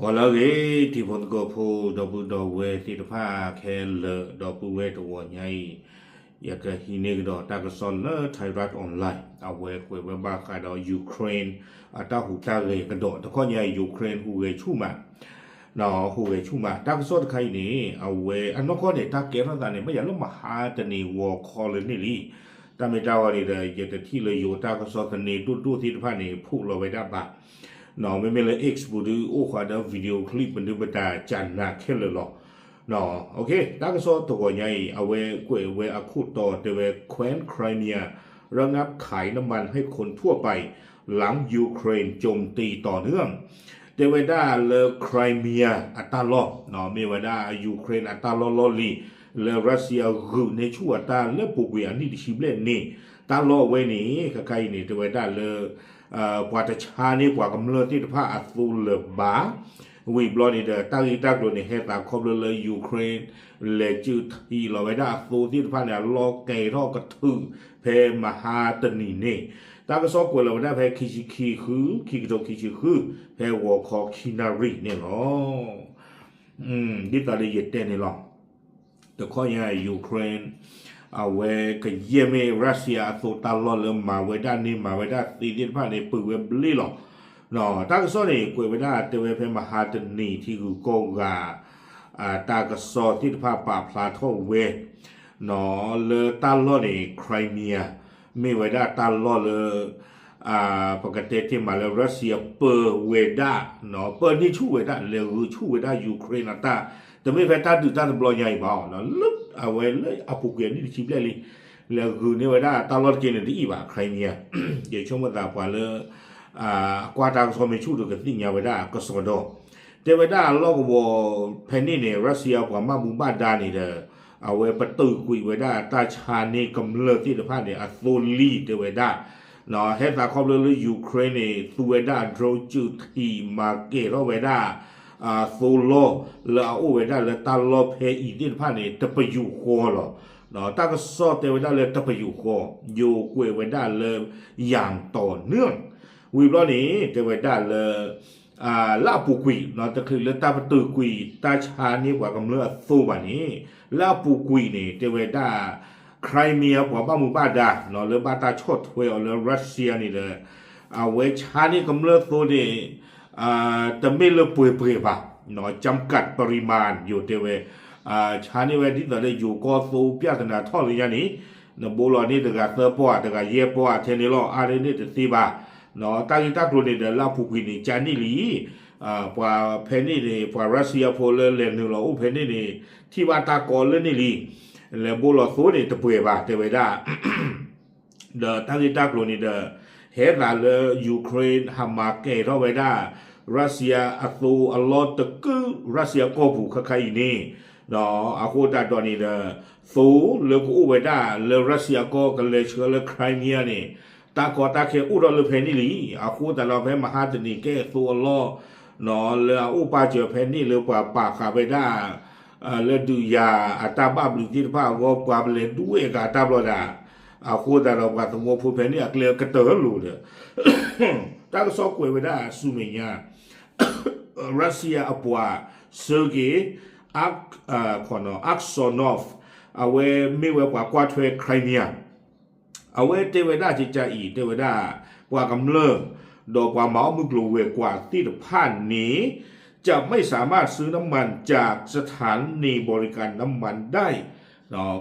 ပှၤလၢအဂ့ၤ တံၤဖိသကိးဖိ ဒီပုၢ်ဒီဝဲၢ်သ့ၣ်တဖၣ်ခဲလၢာ် ဒီပုၢ်ဝဲၢ်တဂီၤညါအံၤ ယကဟံးန့ၢ်ကဒီးတၢ်ကစီၣ်လၢ Thairath Online အဝဲကွဲးဝဲဘၣ်ဃးဒီး Ukraine အတၢ်ဟူးတၢ်ဂဲၤကဒီး တခီညါအံၤ Ukraine ဟူးဂဲၤဆူၣ်မး ဟူးဂဲၤဆူၣ်မး တၢ်ကစီၣ်တခါအံၤန့ၣ် အဝဲအနီၢ်ကီၢ်န့ၣ် တၢ်ကဲထီၣ်သးန့ၣ် မ့ၢ်ယၤလၢမဟါတနံၤဂီၤခီလၢန့ၣ်လံ တၢ်မ့ၢ်တၢ်ဂီၤန့ၣ်ဒီး ယတထံၣ်လၢယိၤတၢ်ကစီၣ်သန့ဒိၣ်ဒိၣ်သ့ၣ်တဖၣ်န့ၣ် ဖုးလီၤဝဲဒၣ်ဘၣ် မ့မ့ၢ်လၢ X ပူၤဒုး အိၣ်ဃာ်ဒီး video clip ပဒုးပတၢ်ကၢ်နၤခဲလၢာ်လီၤ. တၢ်ကစီၣ်တဂီၤညါအံၤ အဝဲကွဲးဝဲအခိၣ်တီတဲဝဲ แคว้นไครเมีย ระงับขายน้ำมันให้คนทั่วไป หลังยูเครนโจมตีต่อเนื่อง တဲဝဲဒၣ်လၢ Crimea အတၢ်လီၢ် မ့ၢ်ဝဲဒၣ် Ukraine အတၢ်လီၢ်လီၢ်လံၤ လၢ Russia ဂုာ်န့ၢ်ဆူၣ်အတၢ်လၢပူၤကွံာ်အနံၣ်တဆံဘျဲၣ်န့ၣ် တၢ်လီၢ်အဝဲန့ၣ် ခဲခါအံၤန့ၣ် တဲဝဲဒၣ်လၢ ပှၤတဆါန့ၢ်ပှၤကမျၢၢ်သ့ၣ်တဖၣ်အသိလၢၤဘၣ် ဝံၤဘျီန့ၣ်ဒီး တၢ်ဂ့ၢ်တၢ်ကျိၤန့ၣ် ဟဲသးခီဖျိလၢ Ukraine လဲၤစုးထံးလီၤဝဲဒၣ်အသိသ့ၣ်တဖၣ်န့ၣ် အလီၢ်ကဲထီၣ်ကထုးဖဲမဟါတနံၤန့ၣ် တၢ်ကစီၣ်ကွဲးလီၤဝဲဒၣ်ဖဲခံဆံခံဃု ခံကထိခံဆံဃု ဖဲဂီၤခီခံနၣ်ရံၣ်န့ၣ်လီၤ. ဒ်သိးလၢယတဲန့ၣ်လီၤ. တခီညါ Ukraine အဝဲကယဲၢ်မ့ၢ် Russia အသိတၢ်လီၢ်လၢမၤဝဲဒၣ်န့ၢ်မၤဝဲဒၣ်သ့သ့ၣ်တဖၣ်န့ၣ် ပုၢ်ဝဲဘျ့လီၤ. တၢ်ကစီၣ်န့ၣ် ကွဲးဝဲဒၣ်တဲဝဲဖဲမဟါတနံၤထံဂုၤကီၢ်ဂၤ တၢ်ကစီၣ်သ့ၣ်တဖၣ်ပာ်ဖျါထီၣ်ဝဲ လၢတၢ်လီၢ်န့ၣ် Crimea မ့ၢ်ဝဲဒၣ်တၢ်လီၢ်လၢ ပကတဲတ့ၢ်မးလၢ Russia ပၢဝဲဒၣ် ပၢန့ၢ်ဆူၣ်ဝဲဒၣ် လဲၤဂုာ်ဆူၣ်ဝဲဒၣ် Ukraine အတၢ် တမ့ၢ်ဖဲတၢ်ဒုးတၢ်တဘျီညါအံၤဘၣ် လၢအဝဲလၢအပူၤကွံာ်အနံၣ်တဆံဘျဲၣ်လံ လဲၤဂုာ်န့ၢ်ဝဲဒၣ်တၢ်လီၢ်တက့ၢ်န့ၣ်တအံၤဘၣ် Crimea ယဆိကမိၣ်သးပှၤလၢ ကွၢ်တၢ်ကစီၣ်မ့ၢ်ဆူၣ်ဒီးကသ့ၣ်ညါဝဲဒၣ်ကစီၣ်ဒီး တဲဝဲဒၣ်လီၢ်ကဝီၤဖဲန့ၣ်န့ၣ် Russia ပှၤဘၣ်မူဘၣ်ဒါန့ၣ်ဒီး အဝဲပတုာ်ကွံာ်ဝဲဒၣ်တၢ်ဆါန့ၢ်ကမျၢၢ်သ့ၣ်တဖၣ်န့ၣ် အသိလံ တဲဝဲဒၣ် ဟဲသးခီဖျိလၢ Ukraine န့ၣ် သူဝဲဒၣ် drone စုးထံးမၤကဲၤထီၣ်ဝဲဒၣ် သိလီၢ်လၢအအိၣ်ဝဲဒၣ်လၢတၢ်လီၢ်ဖဲအံၤသ့ၣ်တဖၣ်န့ၣ် တပယူာ်ဃီလီၤ. တၢ်ကစီၣ်တဲဝဲဒၣ်လၢတပယူာ်ဃီ ယိၤကွဲးဝဲဒၣ်လၢ ယၣ်တီၤနၢၣ် ဝံၤဘျီန့ၣ် တဲဝဲဒၣ်လၢ လၢအပူၤကွံာ် တချုးလၢတၢ်ပတုာ်ကွံာ် တၢ်ဆါန့ၢ်ပှၤကမျၢၢ်အသိဘၣ်န့ၣ် လၢအပူၤကွံာ်န့ၣ် တဲဝဲဒၣ် Crimea ပှၤဘၣ်မူဘၣ်ဒါ လၢဘၣ်တၢ်ဆီၣ်ထွဲအီၤလၢ Russia န့ၣ်ဒီး အဝဲဆါန့ၢ်ကမျၢၢ်သိန့ၣ် တမ့ၢ်လၢပှဲၤပှဲၤဘၣ် จำกัดปริมาณ ယိၤတဲဝဲ ဆါန့ၢ်ဝဲဒ်သိးလၢ ယိၤကီၢ်သိ ပြဿနာ ထီၣ်လၢညါန့ၣ် နဘိလီၤန့ၢ်တဂၤသၢပီၢ် တဂၤယဲၢ်ပီၢ် ထဲန့ၣ်လီၤ အါန့ၢ်န့ၣ်တသ့ဘၣ် တၢ်ဂ့ၢ်တၢ်ကျိၤန့ၣ်ဒီး လၢအပူၤကွံာ်န့ၣ် ကၢန့ၢ်လံ ပှၤဖဲန့ၣ်န့ၣ် ပှၤ Russia ဖိလၢလဲၤနုာ်လီၤအိၣ်ဖဲန့ၣ်န့ၣ် ထံၣ်ဘၣ်တၢ်ကီလၢန့ၣ်လံ လဲၤဘိလီၤသိန့ၣ်တပှဲၤဘၣ် တဲဝဲဒၣ် ဒီးတၢ်ဂ့ၢ်တၢ်ကျိၤန့ၣ်ဒီး ဟဲသးလၢ Ukraine ဟးမၤကဲၤထီၣ်ဝဲဒၣ် Russia အသိအလီၢ်တကုၢ် Russia ကီၢ်ပူၤခဲခါအံၤန့ၣ် အဃိသတးဒီးန့ၣ်ဒီး သိလၢကအိၣ်ဝဲဒၣ်လၢ Russia ကီၢ်ကလဲၤဆှၢလၢ Crimea န့ၣ် တၢ်ကီတၢ်ခဲအိၣ်ထီၣ်လၢဖဲန့ၣ်လံ အဃိသတးဒီးဖဲမဟါတနံၤကဲသိအလီၢ် လၢအအိၣ်ပာ်စၢၤဖဲန့ၣ်လၢပှၤပာ်ဃာ်ဝဲဒၣ် လၢဒုးယၤအတၢ်ဘၣ်ဘျုးသ့ၣ်တဖၣ်အဂီၢ် ပှၤပလဲၤဒွဲၣ်အဂၤတၢ်ဘျီဒၣ် အဃိသတးဒီးပှၤသဝီဖိဖဲန့ၣ်အကျဲကတၢၢ်လိၤဒီး တၢ်ကစီၣ်ကွဲးဝဲဒၣ်ဆူမဲာ်ညါ Russia အပှၤ Sergei Ak- Aksyonov အဝဲမ့ၢ်ဝဲပှၤကွၢ်ထွဲ Crimea အဝဲတဲဝဲဒၣ်ကကါအံၤ တဲဝဲဒၣ် ပှၤကမျၢၢ် ဒီးပှၤမၤအီၣ်မုၢ်ကျိၤဝဲၤကွာ်သ့ၣ်တဖၣ်န့ၣ် จะไม่สามารถซื้อน้ำมันจากสถานีบริการน้ำมันได้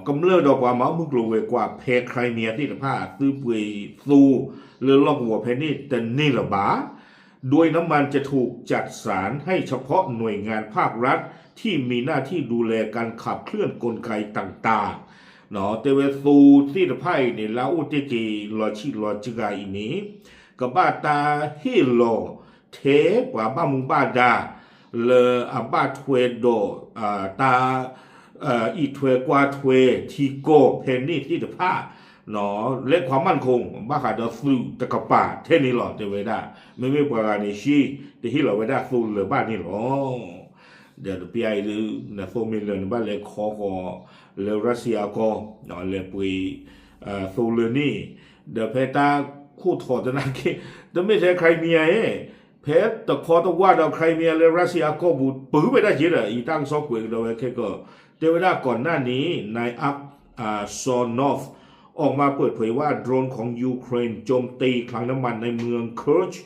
ကမျၢၢ်ဒီးပှၤမၤအီၣ်မုၢ်ကျိၤဝဲၤကွာ်ဖဲ Crimea သ့ၣ်တဖၣ် သုပှ့ၤသိလၢလီၢ်ကဝီၤဖဲန့ၣ်တန့ၢ်လၢၤဘၣ် โดยน้ำมันจะถูกจัดสรรให้เฉพาะหน่วยงานภาครัฐที่มีหน้าที่ดูแลการขับเคลื่อนกลไกต่างๆ တဲဝဲသိသ့ၣ်တဖၣ်အံၤန့ၣ် လၢအအိၣ်တ့ၢ်က့ၤလီၤဆံးလီၤစှၤအံၤန့ၣ် ကဘၣ်တၢ်ဟ့ၣ်လီၤထဲပှၤဘၣ်မူဘၣ်ဒါ လၢအဘၣ်ထွဲဒီး တၢ် အံးထွဲကွၢ်ထွဲထံကီၢ်ဖဲန့ၣ်သ့ၣ်တဖၣ် လၢ ความมั่นคง ဘၣ်ဃးဒီးသုးတကပၤထဲန့ၣ်လီၤ တဲဝဲဒၣ် မ့မ့ၢ်ပှၤဂၤန့ၣ် ရှံတဟ့ၣ်လီၤဝဲဒၣ်သိလၢၤဘၣ်န့ၣ်လီၤ ဒီးတပျၢ်အံၤဒုး နသိမ့ၢ်လၢာ် နဘၣ်လဲၤခီဃီၤလၢ Russia အကီၢ် လဲၤပှ့ၤ သိလၢာ်န့ၣ် ဒီးဖဲတၢ်ခိၣ်ထီၣ်သနာ်က့ တမ့ၢ်ထဲ Crimea ဧါ ဖဲတခီတဝၢ်ဒီး Crimea လၢ Russia အကီၢ်ပူၤ ပုၢ်ဝဲဒၣ်က့ဒီး အံၤတၢ်ကစီၣ်ကွဲးကဒီးဝဲခဲကီး, တဲဝဲဒ�ဒၣ်ကိးနၢ်န့ၣ် နၢ်အး စီၤနီၣ် ออกมาเปิดเผยว่าโดรนของยูเครนโจมตีคลังน้ำมันในเมือง Kerch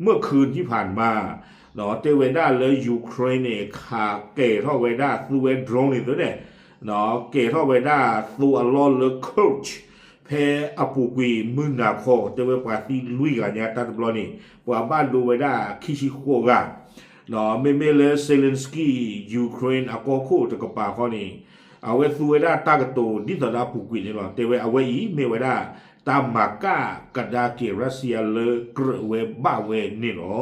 เมื่อคืนที่ผ่านมา တဲဝဲဒၣ်လၢ Ukraine န့ၣ် ခးကဲၤထီၣ်ဝဲဒၣ် သူဝဲ drone န့ၣ်သ့န့ၣ် ကဲၤထီၣ်ဝဲဒၣ်သိအလီၢ်လၢ Kerch ဖဲအပူၤကွံာ်မုၢ်နၤခီ တဲဝဲပှၤသံလွံၢ်ဂၤညါတၢ်တဘျီန့ၣ် ပှၤဘၣ်ဒိဝဲဒၣ်ခံဆံဃိးဂၤ, မ့မ့ၢ်လၢ Zelensky Ukraine အကီၢ်ခိၣ်တကပၤဃီန့ၣ် အဝဲသူဝဲဒၣ်တၢ်ကတိၤဒ်သိးဒီးအပူၤကွံာ်န့ၣ်လီၤ. တဲဝဲအဝဲအံၤမ့ၢ်ဝဲဒၣ် တၢ်မၤကၣ်ကဒါက့ၤ Russia လၢကြၢးဝဲဘၣ်ဝဲန့ၣ်လီၤ.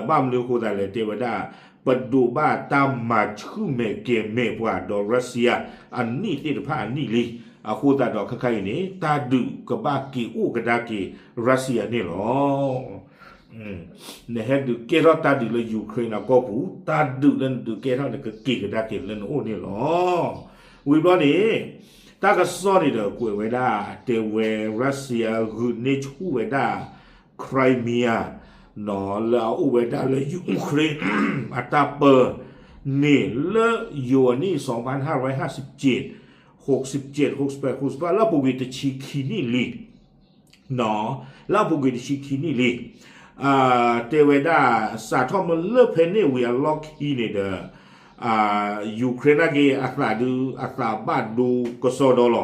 ဘၣ်မနုၤအဃိသတးလဲၣ် တဲဝဲဒၣ် ပဒိးဘၣ်တၢ်မၤဆူၣ်မဲာ်ကဲၤမဲာ်ပှၤဒီး Russia အနံၣ်သ့ၣ်တဖၣ်အနံၣ်လံ. အဃိသတးဒီးခဲခါအံၤန့ၣ် တၢ်ဒုးကဘၣ်က့ၤအိၣ်ကဒါက့ၤ Russia န့ၣ်လီၤ. နဟဲဒုးကဲထီၣ်တၢ်ဒုးလၢ Ukraine အကီၢ်ပူၤ တၢ်ဒုးလၢနဒုးကဲထီၣ်န့ၣ် ကက့ၤကဒါက့ၤလၢနအိၣ်န့ၣ်လီၤ. ဝံၤဘျီန့ၣ် တ၁ကစီၣ်န့ၣ်ဒီးကွဲးဝဲဒၣ် တဲဝဲ Russia ဂုာ်န့ၢ်ဆူၣ်ဝဲဒၣ် Crimea လၢအအိၣ်ဝဲဒၣ်လၢ Ukraine အတၢ်ပၢန့ၣ်လၢယိၤအနံၣ် စင်ဖၢၣ်ဟၣ်ရၢၣ်ဟၣ်စံးကၠ့ၣ် ဟိးစံးကၠ့ၣ် ဟိးစံးကၠ့ၣ် ဟိးစံးကၠ့ၣ် လၢအပူၤကွံာ်တဆံခံနံၣ်လံ လၢအပူၤကွံာ်တဆံခံနံၣ်လံ. တဲဝဲဒၣ် စးထီၣ်မ့ၢ်လၢဖဲန့ၣ်ဝံၤအလီၢ်ခံန့ၣ်ဒီး Ukraine နာ်က့ အသးဒုးအသးဘၣ်ဒိကစီဒီလီ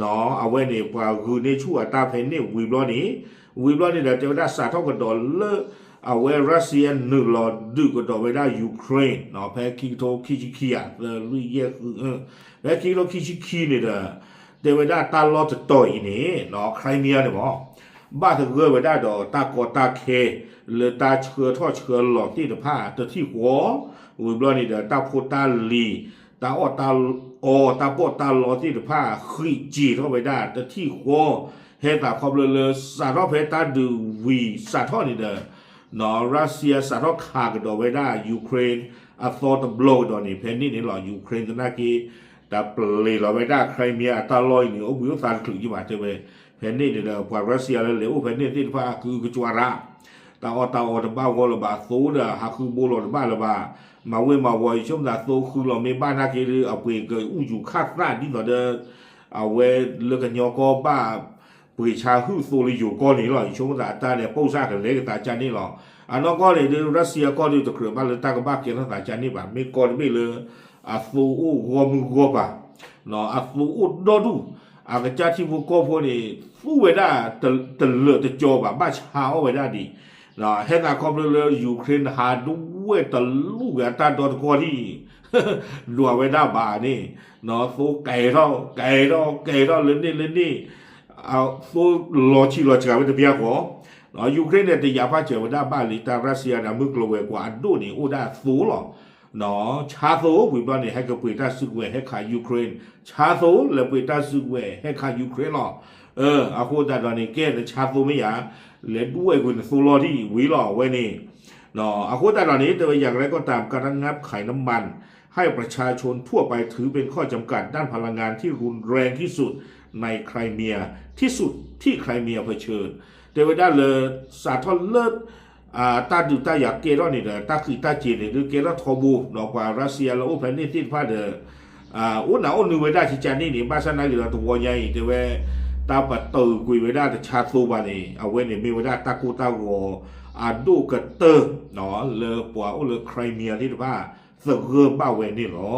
ၤ. အဝဲန့ၣ် ပှၤဂုာ်န့ၢ်ဆူၣ်အတၢ်ဖဲန့ၣ်ဝံၤဘျီန့ၣ် ဝံၤဘျီန့ၣ်ဒီး တဲဝဲဒၣ်စးထီၣ်ကဒီးလၢ အဝဲ Russia နုာ်လီၤဒုးကဒီးဝဲဒၣ် Ukraine ဖဲခံကထိခံဆံခံဧါ သၢလွံၢ်ယဲၢ်ဃု ဖဲခံကထိခံဆံခံန့ၣ်ဒီး တဲဝဲဒၣ်တၢ်လီၢ်တတီၤအံၤန့ၣ် Crimea န့ၣ်မ့ၢ် ဘၣ်သဂၢၢ်ဝဲဒၣ်ဒီးတၢ်ကီတၢ်ခဲ လၢတၢ်ဆှၢထီၣ်ဆှၢလီၤသ့ၣ်တဖၣ်တထံၣ်ဃီ, ဝံၤဘျီန့ၣ်ဒီး တၢ်ဖိတၢ်လံၤ တၢ်အီၣ်တၢ်အီ တၢ်ပီးတၢ်လီသ့ၣ်တဖၣ် ဃံးစ့ၤထီၣ်ဝဲဒၣ်တထံၣ်ဃီ, ဟဲသးခီဖျိလၢစးထီၣ်ဖဲတၢ်ဒုးဝံၤစးထီၣ်န့ၣ်ဒီး Russia စးထီၣ်ခးကဒီးဝဲဒၣ် Ukraine အသီတဘျီကဒီးန့ၣ် ဖဲန့ၣ်န့ၣ်လီၤ Ukraine သနာ်က့ တၢ်ပျဲလီၤဝဲဒၣ် Crimea အတၢ်လီၢ်အံၤန့ၣ် အိၣ်ဘှံးအိၣ်သါတချုးယံဘၣ်တဲဝဲ, ဖဲန့ၣ်န့ၣ်ဒီး ပှၤ Russia လၢလဲၤအိၣ်ဖဲန့ၣ်သ့ၣ်တဖၣ် အကုကကွၢ်ရၣ် တၢ်အီၣ်တၢ်အီတဘၣ်ဂီၢ်လၢၤဘၣ် သိဒီးဟးဃုဘိလီၤတဘၣ်လၢၤဘၣ်, မၤဝ့ၤမၤဝီၤ ယဆိကမိၣ်သးသိဃုလီၤမ့ၢ်ဘၣ်နာ်က့ဒီး အပှ့ၤကအူယူၤခၣ်သၣ်ဒ်သိးဒီး အဝဲလၢကညီကီၢ်ဘၣ် ပှ့ၤဆါဟုၣ်သိလၢယိၤကီၢ်န့ၣ်လီၤ. ယဆိကမိၣ်သးအတၢ်န့ၣ် ပိၢ်စၢ်ကလဲၤကသးကၢ်န့ၣ်လီၤ. အနီၢ်ကီၢ်န့ၣ်ဒီး Russia ကီၢ်ဒီးတကြၢးဘၣ်လၢတၢ်ကဘၣ်ကဲထီၣ်သးကၢ်န့ၣ်ဘၣ်. မ့ၢ်ကီၢ်တဘ့ၣ်လၢ အသိအိၣ်ဂီၢ်မုၢ်ဂီၢ်ပၤ, အသိအိၣ်ဒီဒူၣ်, အကစၢ်ထံဖိကီၢ်ဖိန့ၣ် သူဝဲဒၣ်တလၢာ်တကီဘၣ် ဘၣ်ဆါအီၣ်ဝဲဒၣ်ဒံး, ဟဲသးခီဖျိလၢ Ukraine ဟးဒွဲၣ်တလူၢ်ဝဲအတၢ်ဒီတကီၢ်ဒံး ဒွးဝဲဒၣ်ဘၣ်န့ၣ်, သိကဲထီၣ် ကဲထီၣ် ကဲထီၣ်လၢန့ၣ်လၢန့ၣ်, သိလီၤဆံးလီၤစှၤဝဲတပျၢ်ဃီ, Ukraine န့ၣ် တယာ်ဖးစၢၤဝဲဒၣ်ဘၣ်လံ တၢ် Russia န့ၣ် မုၢ်ကျိၤဝဲၤကွာ်အဒိၣ်န့ၣ် အိၣ်ဒၣ်သိလီၤ. ဆါသိ ဝံၤဘျီန့ၣ် ဟဲကပှ့ၤတၢ်စုကဝဲၤဟဲခး Ukraine, ဆါသိ လဲၤပှ့ၤတၢ်စုကဝဲၤဟဲခး Ukraine လီၤ. အဃိသတးဒီးန့ၣ် ကဲနဆါသိမ့ၢ်ယၤ, လဲၤဒွဲၣ်ကွံာ်နသိလီၤဒံးဝံၤလီၤ အဝဲန့ၣ် အဃိသတးဒီးန့ၣ် တဲဝဲ อย่างไรก็ตาม การระงับขายน้ำมันให้ประชาชนทั่วไปถือเป็นข้อจำกัดด้านพลังงานที่รุนแรงที่สุดในไครเมีย ที่สุดที่ไครเมียเผชิญ တဲဝဲဒၣ်လၢ စးထီၣ်လၢ တၢ်ဒုးတၢ်ယၤကဲထီၣ်န့ၣ်ဒီး တၢ်ဃံးတၢ်စ့ၤန့ၣ် ဒုးကဲထီၣ်ထီဘိ ဒီးပှၤ Russia လၢအိၣ်ဖဲန့ၣ်သ့ၣ်တဖၣ်ဒီး အိၣ်နးအိၣ်နုာ်ဝဲဒၣ်ကကန့ၣ်န့ၣ် ဘၣ်ဆၣ်နာ်က့ဒီးတဝီညါအံၤ တဲဝဲ တၢ်ပတုာ်ကွံာ်ဝဲဒၣ်တဆါသိဘၣ်န့ၣ် အဝဲန့ၣ်မ့ၢ်ဝဲဒၣ်တၢ်ကိၢ်တၢ်ဂီၤ အဒိၣ်ကတၢၢ် လၢပှၤအိၣ်လၢ Crimea သ့ၣ်တဖၣ် သဂၢၢ်ဘၣ်ဝဲန့ၣ်လီၤ.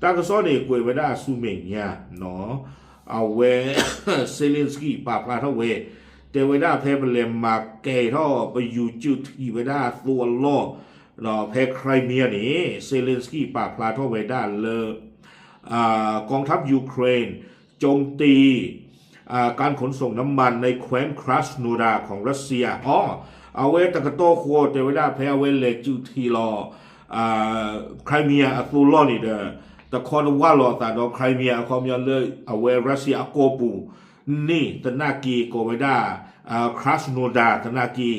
တၢ်ကစီၣ်န့ၣ် ကွဲးဝဲဒၣ်ဆူမဲာ်ညါ အဝဲ Zelensky ပာ်ဖျါထီၣ်ဝဲ တဲဝဲဒၣ်ဖဲပလဲၤမၤကဲၤထီၣ် ပယူၤစုးထံးဝဲဒၣ်သိအလီၢ် ဖဲ Crimea န့ၣ် Zelensky ပာ်ဖျါထီၣ်ဝဲဒၣ်လၢ กองทัพยูเครนโจมตีการขนส่งน้ำมันในแคว้นคราสโนดาของรัสเซีย အီ အဝဲတကတီၢ်ဃီတဲဝဲဒၣ်ဖဲအဝဲလဲၤစုးထံးလီၤ Crimea အသိလီၢ်န့ၣ်ဒီး တခီတဝၢ်လီၤအသးဒီး Crimea အခီပညီလၢအဝဲ Russia အကီၢ်ပူၤန့ၣ် သနာ်က့ကိးဝဲဒၣ် Krasnodar သနာ်က့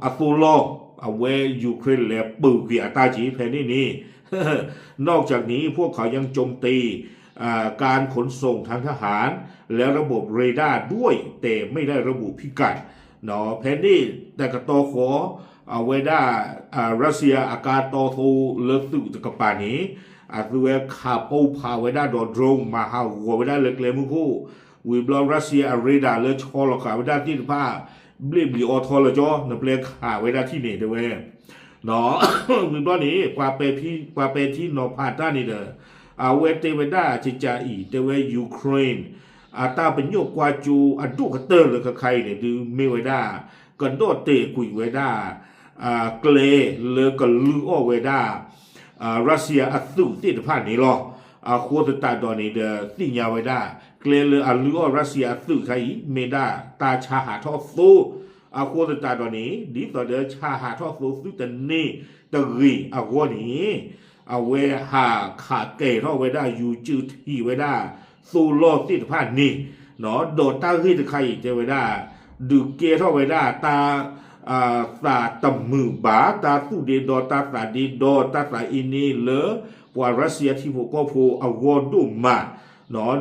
အသိလီၢ် အဝဲ Ukraine လဲၤပၢၤကွံာ်အတၢ်က့ၤဖဲန့ၣ်န့ၣ် นอกจากนี้พวกเขายังโจมตีการขนส่งทางทหารและระบบเรดาร์ด้วยแต่ไม่ได้ระบุพิกัด ဖဲန့ၣ်တကတီၢ်ဃီ အဝဲဒၣ် Russia အကါတီသိလၢသုးတကပၤန့ၣ် အသုဝဲခးပိၢ်ဖးဝဲဒၣ်ဒီး drone မၤဟးဂီၤဝဲဒၣ်လၢကျဲမုၢ်ခိၣ်, ဝံၤဘျီ Russia အ radar လၢဆီလီၤဃာ်ဝဲဒၣ်သ့ၣ်တဖၣ် ဘျ့ၣ်ဘျံၤအီထီလၢကၠီ နပျဲခးဝဲဒၣ်ထံၣ်န့ၣ် တဲဝဲ ဝံၤဘျီန့ၣ် ပှၤပဲာ်ထံနီၤဖးတၢ်န့ၣ်ဒီး အဝဲတဲဝဲဒၣ်ကကးအံၤ တဲဝဲ Ukraine အတၢ်ပညိၣ်ကွၢ်ကၠိအဒိၣ်ကတၢၢ်လၢခဲခါအံၤန့ၣ် ဒုးမ့ၢ်ဝဲဒၣ် ကဒီၣ်တဲာ်ကွံာ်ဝဲဒၣ် ကျဲလၢကလုၢ်အီၣ်ဝဲဒၣ် Russia အသုးသ့ၣ်တဖၣ်န့ၣ်လီၤ. အဃိသတးဒီးန့ၣ်ဒီး သ့ၣ်ညါဝဲဒၣ် ကျဲလၢအလုၢ်အီၣ် Russia အသုးခါအံၤ မ့ၢ်ဒၣ်တၢ်ဆါဟးထီၣ်သိ, အဃိသတးဒီးန့ၣ် ဒ်သိးဒီးဆါဟးထီၣ်သိသုတန့ၢ်တဂ့ၤအဂီၢ်န့ၣ် အဝဲဟးခးကဲၤထီၣ်ဝဲဒၣ် ယူၤစုးထံးဝဲဒၣ် သိလီၢ်သ့ၣ်တဖၣ်န့ၣ်, ဒီးတၢ်ဂ့ၢ်တခါအံၤတဲဝဲဒၣ် ဒုးကဲထီၣ်ဝဲဒၣ်တၢ် သးတမုာ်ဘၣ် တၢ်သူၣ်ဒ့ဒီ တၢ်သးဒ့ဒီ တၢ်သးအ့န့လၢ ပှၤ Russia ထံဖိကီၢ်ဖိအဂီၢ်ဒိၣ်မး,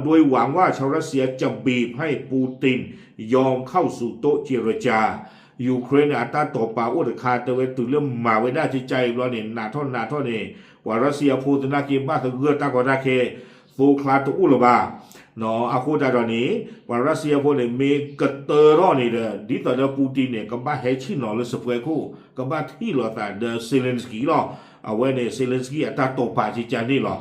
ด้วยหวังว่าชาวรัสเซียจะบีบให้ปูตินยอมเข้าสู่โต๊ะเจรจา Ukraine န့ၣ် အတၢ်တိာ်ပာ်အိၣ်တခါ တဲဝဲတုၤလၢမၤဝဲဒၣ်ကကးအံၤဘျီန့ၣ် နးထီၣ်နးထီၣ်န့ၣ် ပှၤ Russia ဖိသနာ်က့ ဘၣ်သဂၢၢ်တၢ်ကီတၢ်ခဲ သိချါတအိၣ်လၢၤဘၣ်. အဃိသတးဒီးန့ၣ် ပှၤ Russia ဖိန့ၣ် မ့ၢ်ကတၢၢ်ထီၣ်န့ၣ်ဒီး ဒ်သိးဒီး Putin န့ၣ် ကဘၣ်ဟဲဆ့ၣ်နီၤလၢစပွဲခိၣ် ကဘၣ်ထံၣ်လိာ်သးဒီး Zelensky လီၤ. အဝဲန့ၣ် Zelensky အတၢ်တိာ်ပာ်ကကးန့ၣ်လီၤ.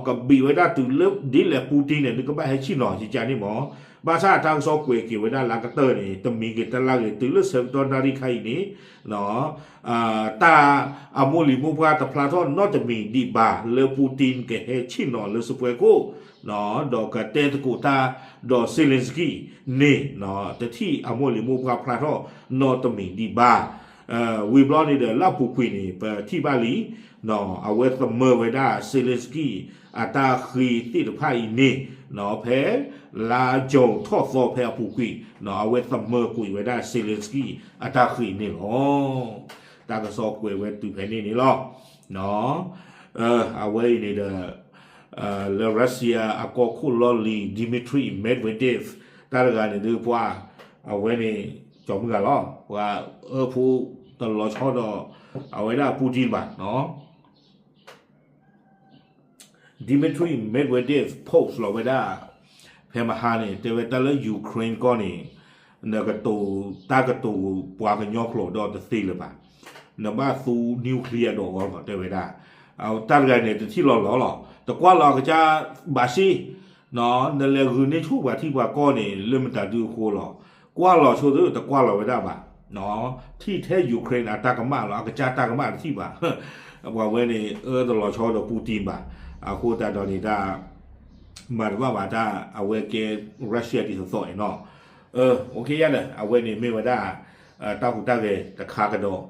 ကဘံၣ်ဝဲဒၣ်တုၤလၢဒ်လဲၣ် Putin န့ၣ် ဒုးကဘၣ်ဟဲဆ့ၣ်နီၤကကးန့ၣ်မး, ဘၣ်ဆၣ်အတၢ်ကစီၣ်ကွဲးက့ၤဝဲဒၣ်လၢအကတၢၢ်န့ၣ် တမံၤဂ့ၤတလါဂ့ၤ တုၤလၢဆၢကတီၢ်နၣ်ရံၣ်ခါအံၤန့ၣ် တၢ်အမိၢ်လံၤမိၢ်ပှၢ်တဖျါထီၣ်နီတမံၤဒံးဘၣ် လၢ Putin ကဟဲဆ့ၣ်နီၤလၢစပွဲခိၣ် ဒီးကတဲသကိးတၢ်ဒီး Zelensky န့ၣ် တထံၣ်အမိၢ်လံၤမိၢ်ပှၢ်ဖျါထီၣ်နီတမံၤဒံးဘၣ်. ဝံၤဘျီန့ၣ်ဒီး လၢအပူၤကွံာ်န့ၣ် ပထံၣ်ဘၣ်လံ အဝဲသမၢဝဲဒၣ် Zelensky အတၢ်ဃ့သ့ၣ်တဖၣ်အံၤန့ၣ် ဖဲလါကၠိၤထီၣ်သီဖဲအပူၤကွံာ် အဝဲသမၢကွံာ်ဝဲဒၣ် Zelensky အတၢ်ဃ့န့ၣ်လီၤ. တၢ်ကစီၣ်ကွဲးဝဲတုၤဖဲန့ၣ်န့ၣ်လီၤ. အဝဲအံၤန့ၣ်ဒီး လၢ Russia အကီၢ်ခိၣ်လီၢ်လံၤ Dmitry Medvedev တၢ်တဂၤန့ၣ်ဒုးပှၤ အဝဲန့ၣ် ကၠီၤမုၢ်ဂၤလီၤ ပှၤအၢဖိတလီၤဆီဒီး အဝဲဒၣ် Putin ဘၣ် Dmitry Medvedev post လီၤဝဲဒၣ် ဖဲမဟါန့ၣ် တဲဝဲတၢ်လၢ Ukraine ကီၢ်န့ၣ် နကတိၤ တၢ်ကတိၤပှၤကညီကျိာ်ဒီးတသ့လၢၤဘၣ်. နဘၣ်သူ nuclear ဒီးအီၤလီၤ တဲဝဲဒၣ်. တၢ်တဂၤန့ၣ် တထံၣ်လီၤလီၤလီၤ တကွၢ်လီၤအကစၢ်ဘၣ်စ့ နလဲၤဂုာ်န့ၢ်ဆူၣ်ပှၤထံပှၤကီၢ်န့ၣ် လၢမတၤဒုအဃိလီၤ. ကွၢ်လီၤဆိသ့ တကွၢ်လီၤဝဲဒၣ်ဘၣ်. ထံၣ်ထဲ Ukraine အတၢ်ကမၣ်လီၤ အကစၢ်တၢ်ကမၣ်တထံၣ်ဘၣ်. ပှၤဝဲန့ၣ် အၢတလီၤဆီဒီး Putin ဘၣ်. အဃိသတးဒီးန့ၣ်တၢ် မၤတဘၣ်ဘၣ်တၢ် အဝဲကဲ Russia ဒ်သိးသိးအံၤနီၤ. အိၣ်ခ့ယါဒီး အဝဲန့ၣ်မ့ၢ်ဝဲဒၣ် တၢ်ဟူးတၢ်ဂဲၤတခါကဒီး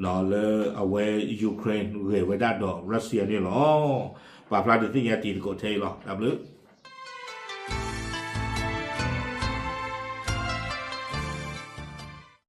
လၢအဝဲ Ukraine ဂဲၤဝဲဒၣ်ဒီး Russia န့ၣ်လီၤ. ပာ်ဖျါဒုးသ့ၣ်ညါတံၤသကိးထဲအံၤလီၤ. တၢ်ဘျုး